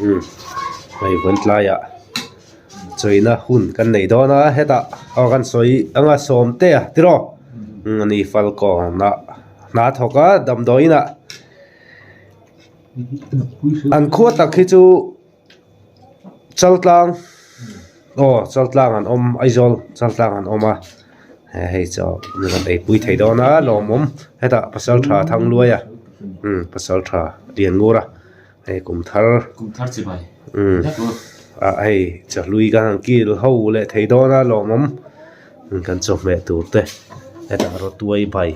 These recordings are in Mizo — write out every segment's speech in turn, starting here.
Umm hei vawn tlaiah chawina hun kan nei dawn a hetah aw kan sawi anga sawmte a tiraw umm ani falkawnah hna thawk a damdawiinah an khua tak hi chu. Chaltlang aw chaltlang an awm Aizawl chaltlang an awm a hei chaw an rawn eipui thei dawn a lawmawm hetah pasal tha Thangluaia umm pasal tha Lianngura hei kum thar umm ah hei chahlui kan han kil ho leh thei dawn a lawmawm kan chawhmeh tur te hetah rawtuai bai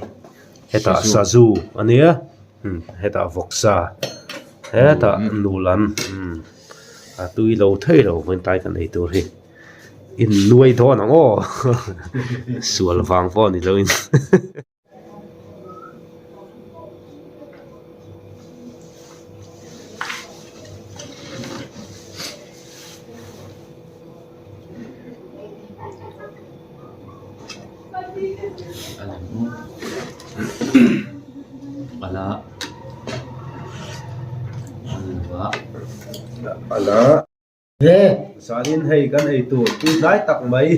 hetah sazu ania umm hetah vawksa. Hetah nulan umm a tui lo thei lo vawiin kan ei tur hi innuai dawn ang aw sual vang pawh ni loin. Zanin hei kan ei tur tui hnai tak mai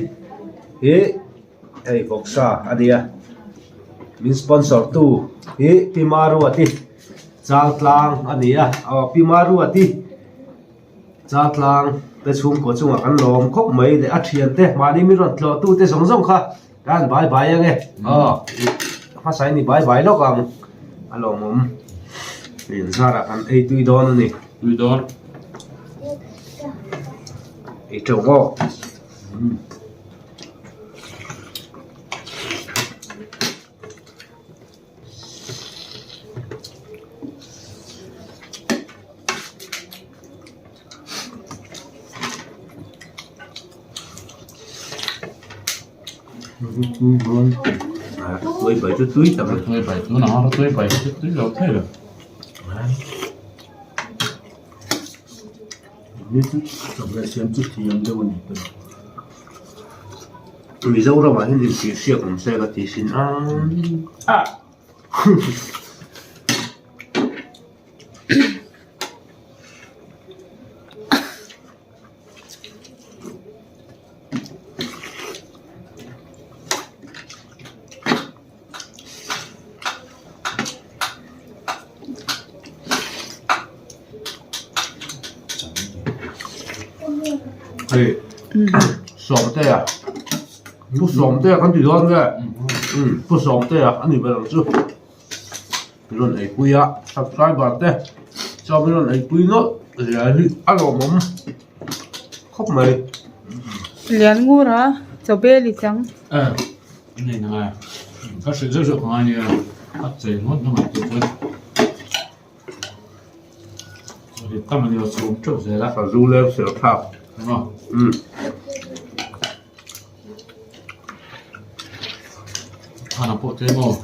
hi hei vawksa a nia min sponsor tu hi Pi Maruati Chaltlang a ni a aw Pi Maruati. Chaltlang te chhungkaw chungah kan lawm khawp mai leh a thian te mahni min rawn tlawh tu te zawng zawng kha kan bai bai ange aw hmasa in i bai bai lawk ang a lawmawm in zarah kan ei tui dawn a ni tui dawn ei teuh bawk. Tui bai chu tui tak a tui bai chu nang tui bai chu tui lo thei lo ni chu chawhmeh siam chu thiam deuh a ni tawh. Mizoram ah hian intirhsiak awm se ka ti sin a. Hei Sawmtea Pu Sawmtea kan ti dawn nge umm Pu Sawmtea a ni ber ang chu min rawn eipui a subscriber te chuan min rawn eipui nawlh zia hi a lawmawm khawp mai. Lian ngur a chawbel i chang. Nei na ngai ka hrilh zeuh zeuh ka ngai nia a chei ngawt na ngaih tur chuan ri tam a nia chhum teuh zel a. Sazu leng ser thlak emaw umm. Khana pawh tlem aw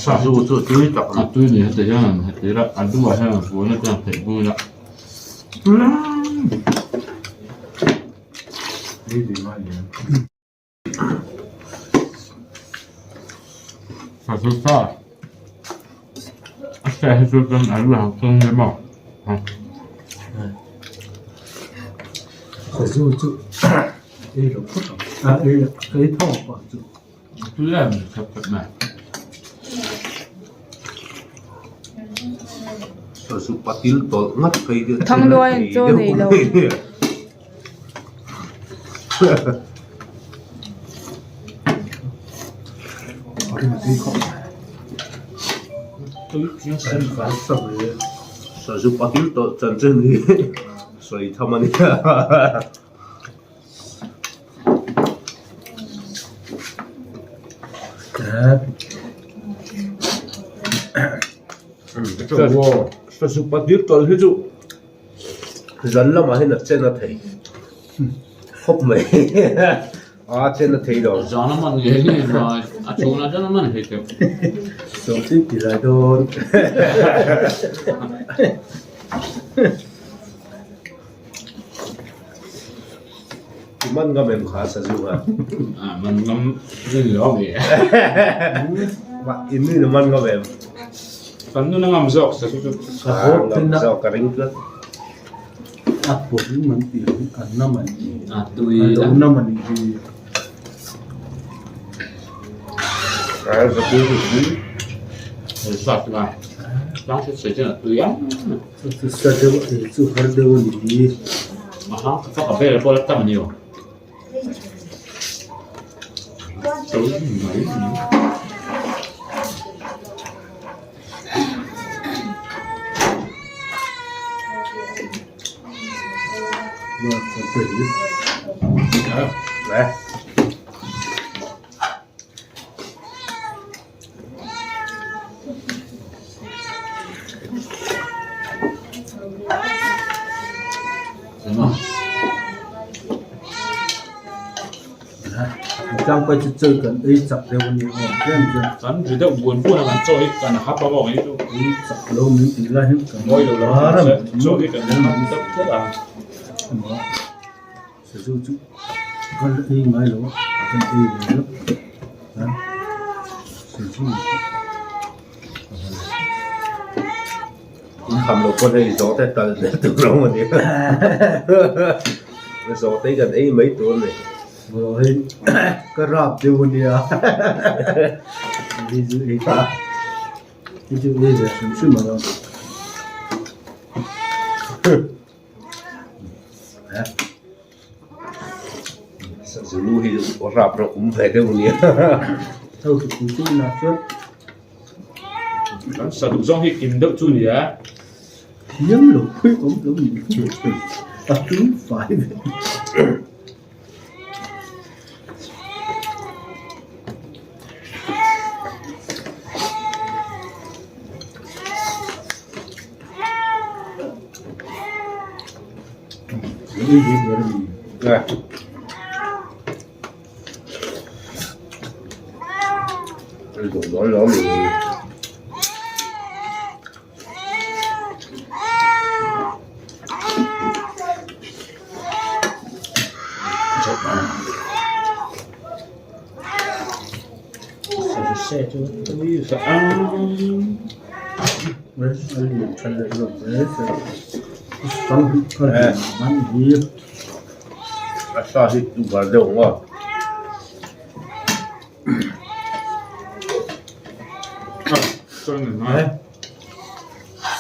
Sazu chu tui tak a tui ni heti hian an heti ila a duhah hian an fuan a chuan theih bung ila sazu sa a sa hi chu chuan a lu ang chung nia maw sazu chu ei lo phawt ang a ei ei thawk pah chu. Tui em khep khep mai. Sazu patil tawlh ngat phei deuh Thangluai an chaw nei lo. Sazu patil tawlh chanchin hi sawi tham a nia. Sazu patil tawlh hi chu zan lamah hian a chen a thei khawp mai a chen a thei lo. Zan a man ngei ngei mai a chhunah chuan a man thei teuh. Sawmtin ti lai dawn. Man ngam em kha sazu kha. Man ngam rin lo ami. In nu in man ngam em. Kan nun a ngam zawk sazu chu. Ngam zawk ka ring tlat. A pawl man tih hi an na man ni. A tui A lo na man hi. A zaku hi tui. Sa chu a. Tlang se se chen a tui ang. Chu chu sa deuh ei chu har deuh a ni. A hang fak a vel pawh la tam a ni aw. Tui mai ni. Tlangpai chu chaw kan ei chak deuh a ni aw tlem chuan. Kan ri deuh buan buan a kan chaw hi kan hap a bawk ang hi chu. Ei chak lo min tih lai hian kan Mawi lo lam chu chaw hi kan hap deuh tlat a. Sazu chu kal ei ngai lo a kan ei ve hlauh a sazu In kham lo pawn hei zawh te tal zel tur a awm a ni zawh te hi kan ei mai tur a ni. Aw hei ka rap deuh a nia hei chu ei ta hei chu ei ve hrim hrim ang a. Zulu hi rap rawh um ve deuh nia. Ho chu pui chu ina chuan. Kan sa duh zawng hi kim deuh chu nia. Thiam lo phui awm lo ni. A tui fai ve. A sa hi tuvar deuh ang aw.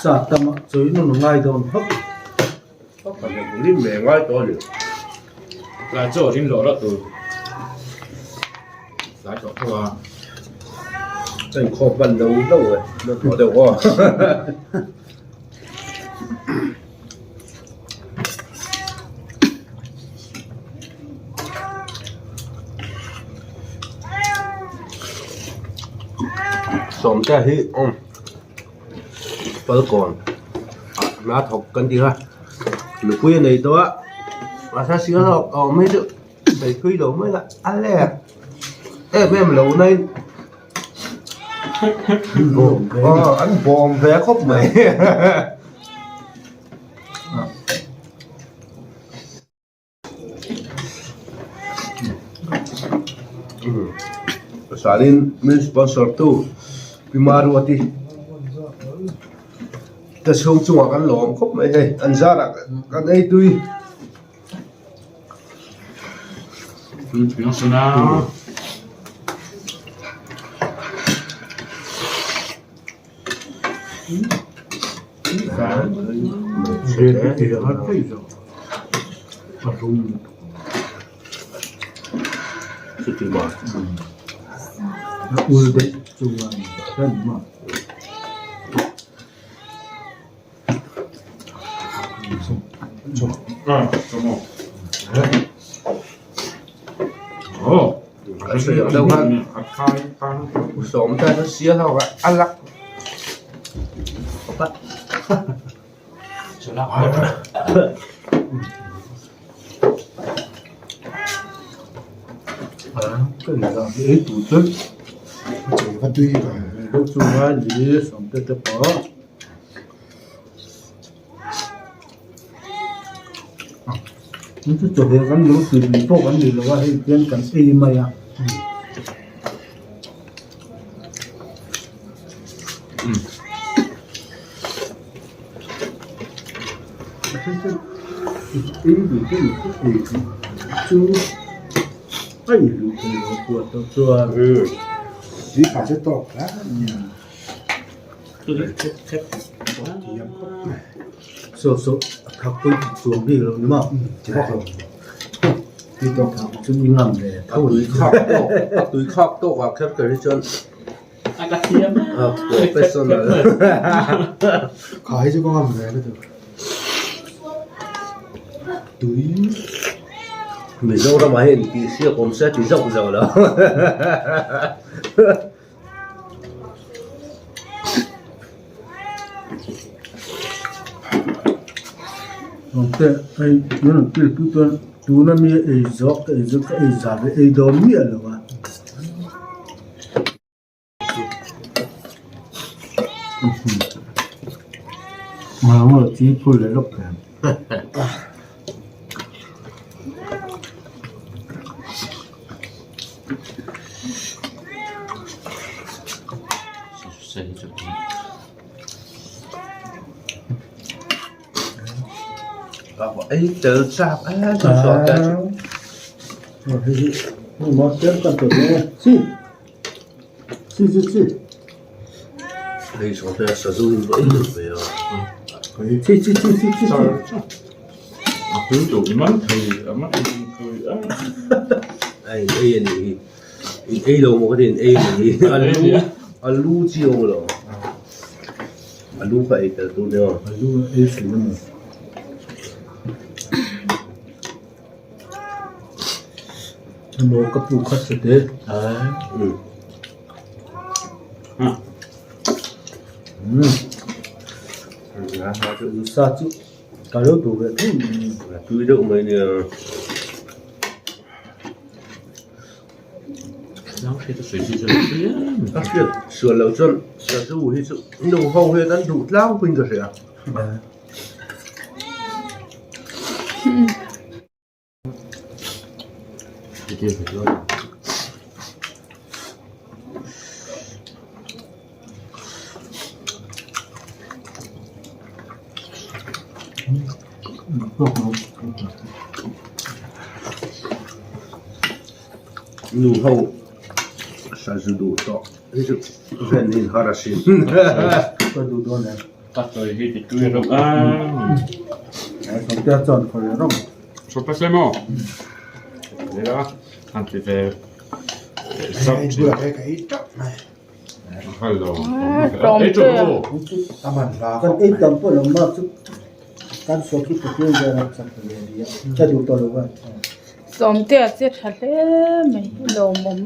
Sa tam a chawi nawn a ngai dawn phawt. Rim ve ngai tawh a ni. Tlai chaw rim loh loh tur. Tlai tawh tho a. Ka inkhawm hman lo lo e, na tawh deuh aw. Sawmte hi awm Falkawn ah hna thawk kan ti a nupui a nei tawh a mahse sial a awm hi chu sawi thui lo mai la a lek em em lo na in aw an bawm ve khawp mai. Pasalin min sponsor tu Pi Maruati te chhung chungah kan lawm khawp mai hei an zarah kan ei tui. Sawm te an sial ho a a lak Chu chawhmeh kan lo tui lui pawh kan ni lo a hei hian kan ei mai a. Tui khak tawk ah kher kher hi chuan a professional. Kha hi chu ka ngam ve lutuk. Tui. Mizoram ah hian intihsiak awm se a ti zauh zauh lo. Awmte hei tuna kil pui chuan tuna mi ei zawh ka ei zawh ka ei zah ve ei dawn miah lo a. Ei tel chak a chu saw te chu. Hei saw te sazu in va ei deuh ve a. A in ei a nih hi in ei lo maw ka ti in ei a nih hi a lu a lu chi awm lo a lu kha ei tel tur nia Ka lo duh ve thung mai. A tui deuh mai nia. A hriat sual loh chuan sazu hi chu nu ho hian an duh tlangpuiin ka hria. Nu ho sazu duh tawh hi chu ven hi har asin. Sawmtea che tha hle mai lawmawm.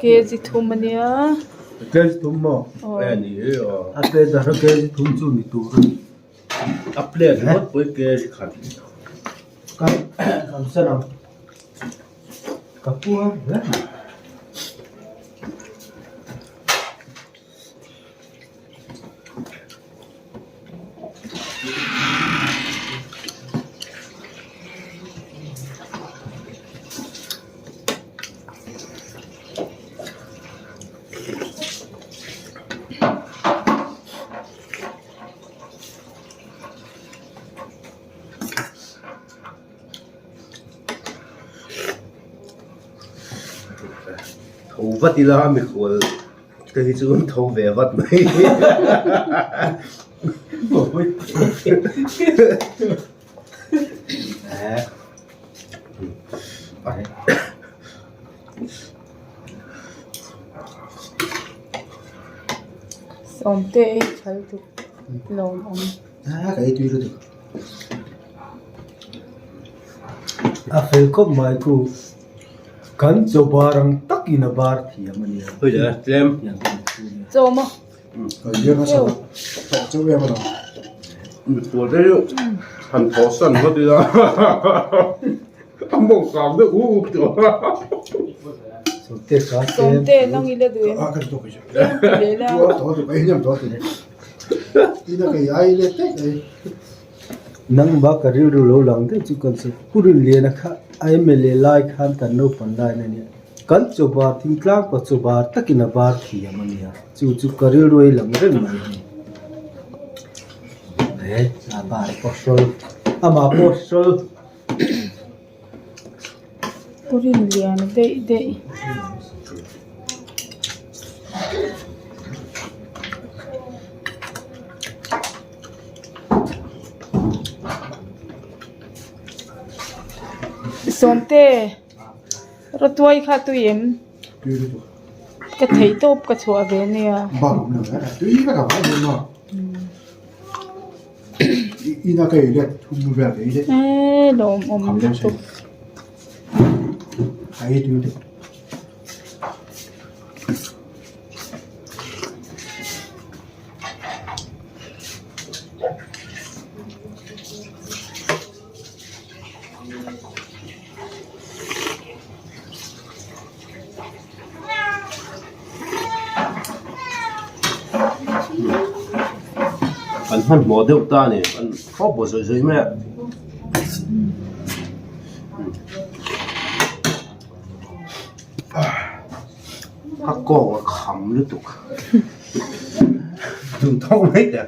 Kg thum ania. Kg thum maw? A plate ah kg thum chu ni tur a ni. A plate ringawt pawh hi kg khat. Kan sen ang. Ka puar hle mai. Tho vat ila mikhual te hi chu an tho ve vat mai. Sawmte ei thal tuk lawmawm. A ka ei tui lutuk. A fel khawp mai khu. Kan chaw bar ang takin a bar thiam a nia. Hei le tlem. Chaw maw? Ka ziak nasa lo. Tawh chauh em alawm. Mikhual te chu han thaw san vat ila a mawng kang deuh uk uk tawh a. Sawmte kha tlem. Sawmte nang ila duh em? A ka tawk chu. Tlem ti leh la. Tawh tawh ei hnem tawh ti. Ina ka ai le tek ei. Nangmah ka rilru lo lang deuh chu kan sawi. Pu Rinliana kha MLA lai khan kan naupang lain a nia. Kan chaw bar thingtlang pa chaw bar takin a bar thiam a nia. Chu chu ka rilru ei lang reng mai a ni. He a bar pawh hrawl amah pawh hrawl. Pu Rinliana daih daih. Sawmte rawtuai kha tui em? Ka theih tawp ka chhuah ve ania. Eee lawmawm lutuk. Kan hmanhmawh deuh ta a ni kan khawp baw zawih zawih mai a. Ka kawng a kham lutuk. Duh tawk mai teh.